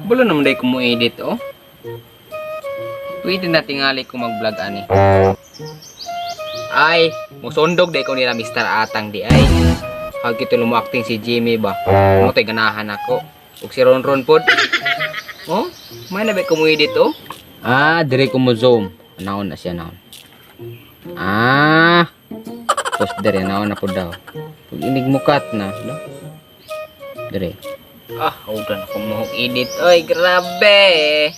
Bulo naman day ko mo edit oh. Pwede na tingali ko mag-vlog ani. Ay, musundog day ko nila Mr. Atang di ay. Hag kito lumo-acting si Jimmy ba. Mo tay ganahan ako. Ug si Ronron pod. Oh, may na ba ko mo edit oh? Ah, dire ko mo zoom. Naon na siya naon. Ah. Tapos dire naon na pod daw. Pag inig mukat na, no? Dire. Ah, udan ako mo edit. Oy, grabe.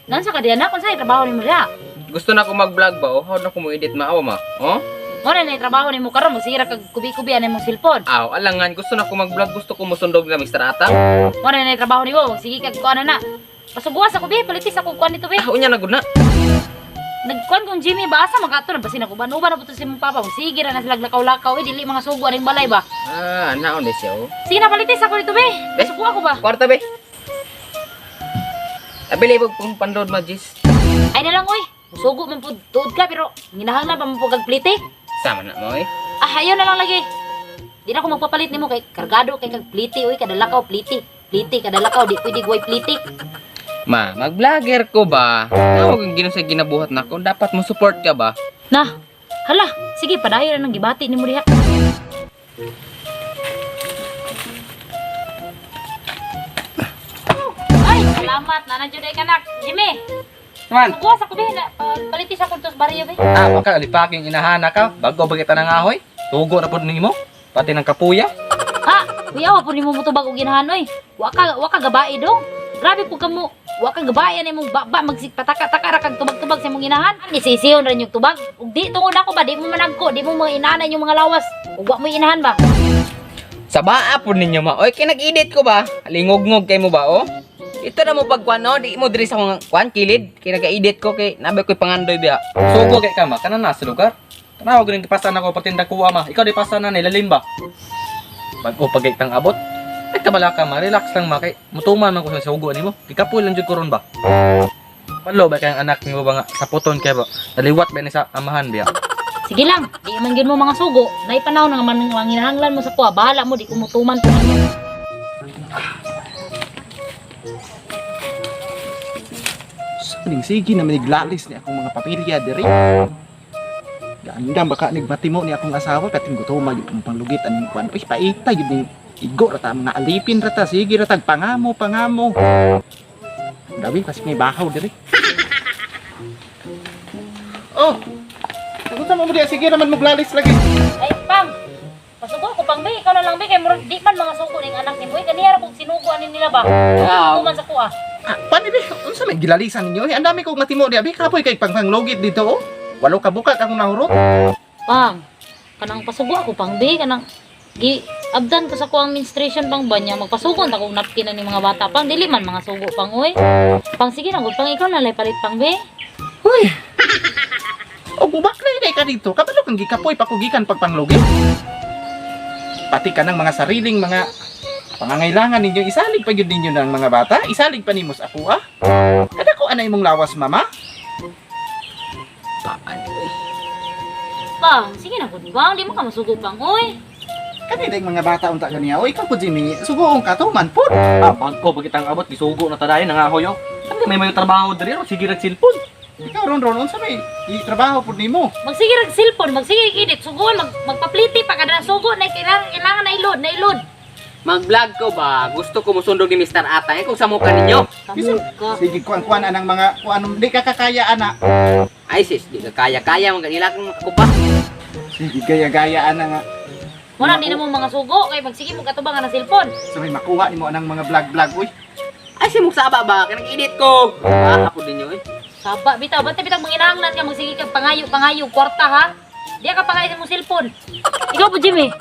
Nansa ka diyan na kung sa'yo trabaho nimo diha. Gusto na ko mag-vlog ba? Oh, how na ko mo edit maawa ma? Oh? Mo na na trabaho nimo karon magsira kag kubi-kubi ani mong cellphone. Aw, alangan gusto na ko mag-vlog, gusto ko musundog na Mr. Atang. Mo na na trabaho nimo, magsige kag kuan na na. Pasuguas ako be, palitis ako kuan nito be. Ah, unya na gud na. Nagkuan kong Jimmy ba asa magato na basin ako ba uban na puto si mong papa. Sige ra na sila lakaw-lakaw eh dili mga sugo aning balay ba. Ah, naon na siya oh. Sige na palitis ako nito be. Pasuguan ko ba? Kwarta be. Abili pag pang panload ma Jis. Ay na lang oy. Sugo man pud tuod ka pero ginahanglan pa man pud kag plite. Sama na mo eh. Ah, ayaw na lang lagi. Di na ako magpapalit nimo kay kargado kay kag plite oy kada lakaw plite. Plite kada lakaw di pwede guway plite. Ma, mag-vlogger ko ba? Tawag ang ginoo sa ginabuhat nako, dapat mo support ka ba? Na, hala, sige padayon na nang gibati nimo diha. Ay, salamat nana jud ay kanak. Jimmy, Man. kuha sa kubi na palitis ako tos baryo be. Ah, baka lipaking inahana ka. Bago ba kita nangahoy? Tugo na po nimo. Pati ng kapuya. Ha, kuya wa po nimo motubag og ginahan oy. Wa ka gabae dong. Grabe po kamo. Wa ka gabae ani mong baba magsig pataka-taka ra kag tubag-tubag sa imong inahan. Ani sisiyon ra yung tubag. Ug di tungod ako ba di mo managko, di mo mga inanan yung mga lawas. Ug wa mo inahan ba? Sa baa po ninyo ma. Oy, kay nag-edit ko ba? Lingog-ngog kay mo ba oh? Ito na mo pagkuan no, di mo diri sa akong kuan kilid kay nag-edit ko kay nabay ko'y pangandoy biya. Sugo kay ka ma. Kana na sa lugar. Tanaw ganing pasan ako patinda kuha ma. Ikaw di pasan na nilalim ba? Bago pag kang abot. Ay kabala ka ma, relax lang ma kay mutuman man ko sa sugo nimo. Gikapoy lang jud ko ron ba. Palo ba kayang anak nimo ba nga saputon kay ba? Naliwat ba ni sa amahan biya? Sige lang, di man gyud mo mga sugo. Naipanaw na nga man ang ginahanglan mo sa kuha. Bahala mo di ko mutuman po ninyo. Saling sige na maniglalis ni akong mga pamilya diri. Gandam baka nigmatimo ni akong asawa kating gutom gyud ang panglugit aning kwan. Uy, paita gyud ni igo ra ta mga alipin ra ta sige ra tag pangamo pangamo. Gabi kasi may bakaw diri. Oh. Nagunta mo diya sige raman moglalis lagi. Ay, pang. Pasugo ko pang be, ikaw na lang be kay murag di man mga sugo ning anak ni boy. Kaniya ra kog sinugo ani nila ba? Ah. Mutuman sa kuha. Ah, paano bi? Unsa may gilalisan ninyo? Eh, ang dami kong matimo diya bi kapoy kay pangpanglugit dito oh. Walo ka bukak akong nahurot. Pang, kanang pasugo ako pang be, kanang gi abdan ko sa kuang menstruation pang ba niya magpasugo ta kog napkin na ni mga bata pang dili man mga sugo pang oy. Pang sige na gud pang ikaw na lay palit pang be. Uy. O bubaklay na ka dito. Kabalo kang gikapoy pakugikan pagpanglugit. Pati ka ng mga sariling mga pangangailangan ninyo, isalig pa yun ninyo ng mga bata, isalig pa nimo sa ako ah. Kada ko anay mong lawas, mama. Paano eh? Pang, sige na gud pang, di mo ka masugo pang oy. Kanila yung mga bata unta ganiya. O ikaw po Jimmy, sugoong ka to man po. Ah, bago ba kitang abot gisugo na tadayon nangahoy oh. Ano may mayo trabaho diri ro sige rag cellphone. Ikaw ron ron unsa may itrabaho po nimo. Magsige rag cellphone, magsige edit, sugoon, magpapliti pa kada sugo na kailangan kailangan na ilod, na ilod. Mag-vlog ko ba? Gusto ko musundog ni Mr. Atang eh kung sa mukha ninyo. Kamu ka. Sige kuan kuan anang mga kuan di ka kakaya ana. Ay sis, di ka kaya-kaya mga kanila kung ako pa. Sige gaya-gaya ana nga. Wala di na mo mga sugo kay magsige mo katubang nga na cellphone. Sa may makuha nimo anang mga vlog vlog uy. Ay si saba ba? Kaya nag-edit ko. Ah, ako din yun eh. Saba bitaw, basta bitaw manginahanglan ka magsige kag pangayo, pangayo kwarta ha. Di ka pangayo sa imong cellphone. Ikaw po Jimmy.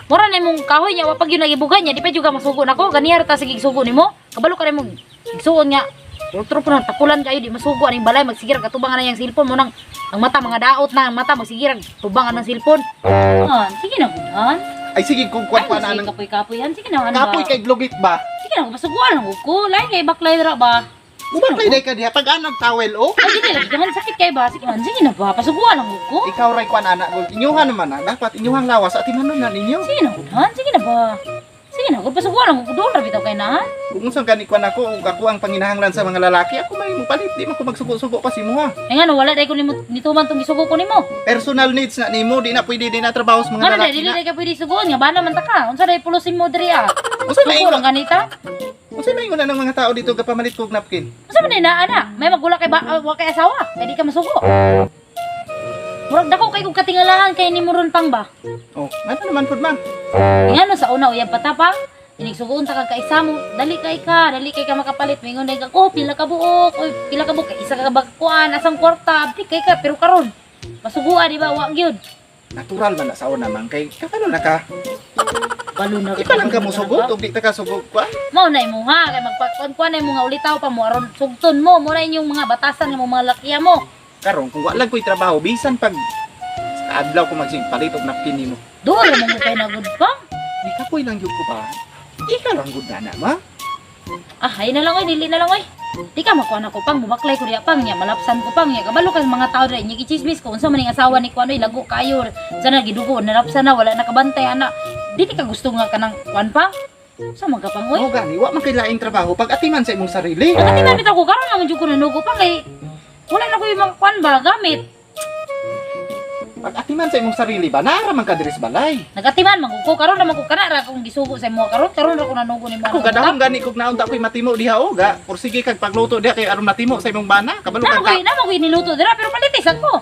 Mura na imong kahoy niya, wa pag yun nagibugan niya, di pa juga masugo nako. Ganiya ra ta sige sugo nimo. Kabalo ka nimo igsuon nga. Ultro po nang tapulan kayo di masugo aning balay magsige ra katubang na yang cellphone mo nang ang mata mga daot na ang mata magsige ra tubangan ng cellphone. Ah, sige na gud. Ay sige kung kuan Ay, kuan sige anang kapoy kapoy han sige na ano kapoy ba? kay glugit ba? Sige na masuguan lang ko. Lain kay baklay ra ba? Ubaklay day ka diha pag anang towel oh. Ay, sige lagi gahan sakit kay ba? Sige, sige na ba? Pasuguan lang ko. Ikaw ray kuan ana, inyuhan naman na. Dapat inyuhang lawas at timanon na ninyo. Sige na, gudhan. Sige na ba? Sige Sige na, kung pasuguan ang doon ra bitaw kay na. Kung unsang gani kuan ako, ug ako ang panginahanglan sa mga lalaki, ako may mupalit, di man ko magsugo-sugo pa si muha. Ay ngano wala dai ko nimo nituman tong gisugo ko nimo. Personal needs na nimo, di na pwede di na trabaho sa mga Ngano dai lalaki dili na. dai ka pwede suguon nga bana man ta ka. Unsa dai pulusin mo diri ah? Unsa may Sugo ingon? lang ganita. Unsa may ingon na ng mga tao dito kapamalit kog napkin? Unsa man na ana? May magula kay ba, wa kay asawa, kay di ka masugo. Murag dako kay kog katingalahan kay nimo ron pang ba. Oh, ngano naman pud man? Ngano sa una uyab pa ta pang inigsugoon ta kag kaisa mo, dali kay ka, dali kay ka makapalit. Mingon dai ka, oh, pila ka buok, oy, pila ka buok, kay isa ka ba kuan, asang kwarta, abdi kay ka, pero karon masugua di ba, wa gyud. Natural man na sa una man kay kabalo na ka. Balo na Di pa lang ka mosugot ug di ta ka sugog kuan. Mao na imo ha, kay magpakuan-kuan na imo nga ulitaw pa mo aron sugton mo, mo na inyong mga batasan nga mo mga lakiya mo. Karon kung wala ko'y trabaho bisan pag sa adlaw ko magsig palit og napkin nimo. Doon ra mo kay nagud pa. Di ka ko'y lang gyud ko ba? Ikaw lang gud na na ma. Ah, ay na lang oy, dili na lang oy. Di ka makuha na ko pang mubaklay ko diya pang nya, malapsan ko pang nya. Kabalo kag mga tao diri nya gichismis ko unsa man ning asawa ni kuan oy lago kayo. Sana gidugo nalapsan na wala nakabantay ana. Dili ka gusto nga kanang kuan pa. Sa man ka pang oy. Mao gani wa man kay laing trabaho pag atiman sa imong sarili. Nagatiman bitaw ko karon naman jud ko nanugo pa kay wala na ko yung mga kuan ba gamit. Pag atiman sa imong sarili ba nara man ka diri sa balay. Nagatiman man ko karon naman ko kana ra akong gisugo sa imo karon karon ra ko nanugo ni Ako gadahom gani kog naunta ko'y matimo diha o ga. Pursige kag pagluto diha kay aron matimo sa imong bana. Kabalo Namo kag ko namo ko niluto dira pero palitisan ko.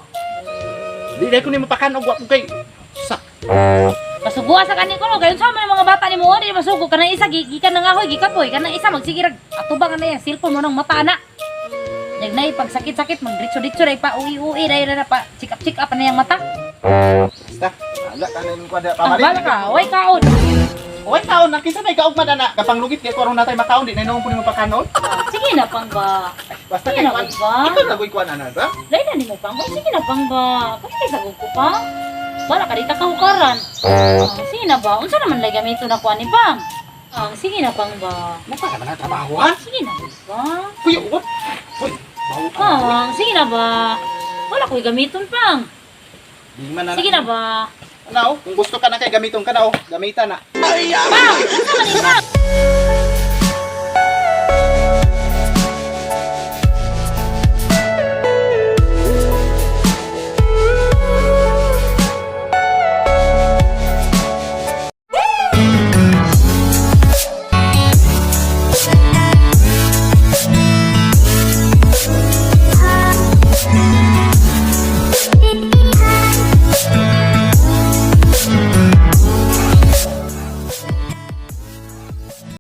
Di dai ko nimo pakan og wa ko kay sak. Pasugua sa kani ko no kayon sa man mga bata nimo di masugo kanang isa gikan na nga hoy gikapoy kanang isa magsigirag atubang na yang cellphone mo nang mata na. Nagnay pag sakit-sakit magdritso-ditso ray pa uwi-uwi ray na pa check up check up na yang mata. Basta wala ka na imong kuan diha Ah, pamalit. bala ka, way kaon. Oy taon na kinsa may kaugma na na kapanglugit kay ko aron natay makaon di na noon ko nimo pakanon. Sige na pang ba. Basta Sige kay na kuan. ba. Ikaw na ko'y kuan ana ba? Lain na nimo pang. Oy, sige na pang ba. Kasi sa ko pa. Wala ka dita kahukaran. Ah, sige na ba? Unsa naman lay gamito na kuan ni pang? Ah, sige na pang ba. Mo pa naman ang trabaho ha? Sige na ba? Kuya, what? Uy, bawo ka. Pang, sige na ba? Wala ko'y gamiton pang. Di man na. Sige na ba? Ano, kung gusto ka na kay gamiton ka na oh, gamitan na. Pang, unsa man